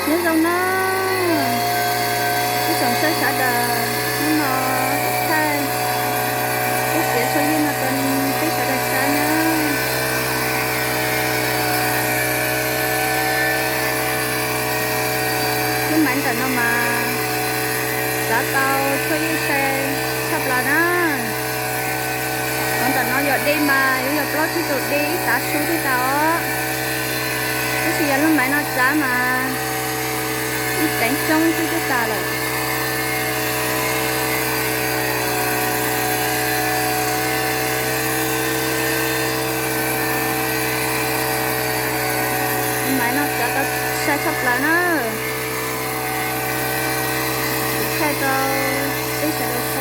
Nyob zoo na, ib tsoom saib sawv daws, hnub no kuv thaij peb txiav tshuaj yej no rau peb sawv daws saib na. Lub maiv ntawm no mas txav tau tshuaj yej sai tshaj plaws na. Qhov ntawm no yog dej mas yuav yog plaub tsib tus dej ib tav su twb tas os. Tab sis yog lub maiv no txav mas ib teev tsoob xwb twb tas lawm. Lub maiv no txav tau sai tshaj plaws na. Kuv thaij rau peb sawv daws